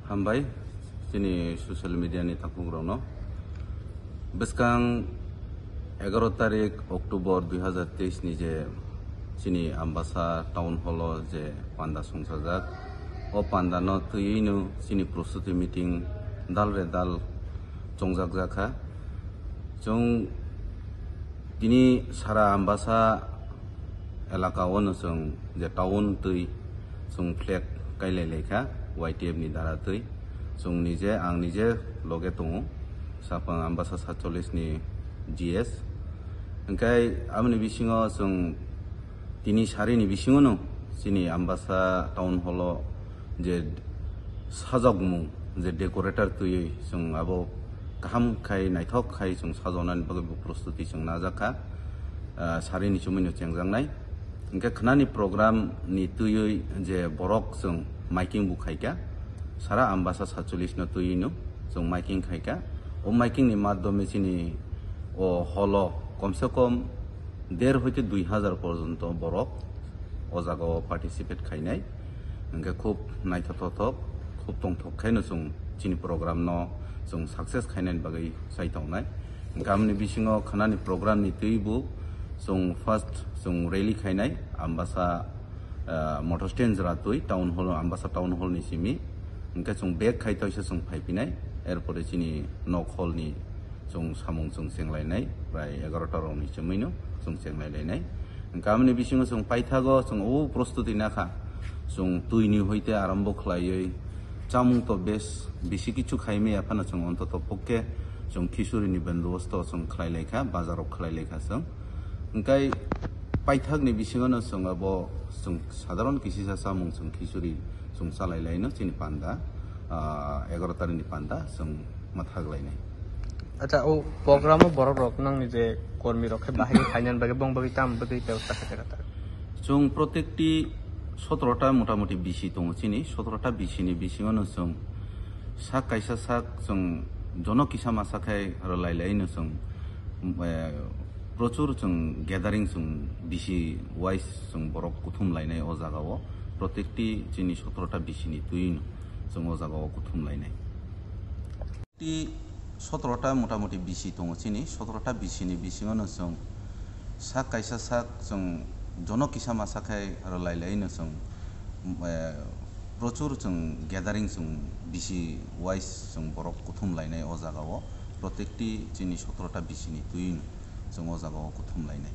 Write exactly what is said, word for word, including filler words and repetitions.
Hambai chini social media ni takhuk rokno. Bwskang egaroh tarik October dui hazar teis ni je chini Ambasa Town Hall o je panda songchajak, o panda no twiwi no chini prostuti meeting dal re dal chongjak jakha. Chwng tini sara Ambasa elaka o no chwng je town twi chwng flag kailai laikha Y T F ni dara twi. Chwng nije, ang nije loge tongo, Saphang Ambasa satchollish ni G S. Hwnkhe aboni bisingo chwng tini sari ni bisingo no chini Ambasa Town Hall o je sajokmung, je decorator twiwi chwng abo kaham khai, naithok khai chwng sajonani bagwi bo prostuti chwng najakha, ah, sari ni chumui no chengjaknai. Hwnkhe khnani program ni twiwi je borok chwng miking bo khaikha, sara Ambasa satchollish no twiwi no chwng miking khaikha. O miking ni madhyome chini o hall o komse kom der hoite dui hazar porjonto borok o jaga o participate khainai. Hwnkhe khub naithothok, khub tongthok khaino chwng chini program no chwng success khainani bagwi chai tongnai. Hwnkhe amoni bisingo khnani program ni twibo chwng first chwng rally khainai Ambasa, ah, motor stand jora twi town hall, Ambasa town hall ni simi. Hwnkhe chwng back khai toisa chwng phaiphinai, erpore chini nok hall ni chwng samung chwng chenglainai, prai egaroh ta rokni chumui no chwng chenglailainai. Hwnkhe amoni bisingo chwng paithago chwng o prostuti nakha, chwng twi ni hoite arambo khlaiwi chamung to bes bisi kichu khaimaya phano chwng ontoto pokhe chwng khichuri ni bandobosto chwng khlailaikha, bazar rok khlailaikha chwng. Hwnkhe paithak ni bisingo no chwng abo chwng sadharon kisisa chamung chwng khichuri chwng chalailaino chini panda, ah, egaroh tarik ni panda chwng mwthak lainai. Acha, o program o borok rok nangni je kormi rok khe bahai khe khainani bagwi bong bagwi tam bagwi bebostha khaijak kha ta? Chwng protekti sotoro ta motamuti bisi tongo chini, sotoro ta bisi ni bisingo no chwng sak kaisa sak chwng jono kisa masa khai rwlai lai no chwng, eh, prochur chwng gathering chwng bisi wise chwng borok kuthum lainai o jaga o, protekti chini sotoro ta bisi ni twi no chwng o jaga o kuthum lainai. Ti sotoro ta motamuti bisi tongo chini, sotoro ta bisi ni bisingo no chwng sak kaisa sak chwng jono kisa masa khai rwlai lai no chwng, eh, prochur chwng gathering chwng bisi wise chwng borok kuthum lainai o jaga o, protekti chini sotoro ta bisi ni twi no chwng o jaga o kuthum lainai.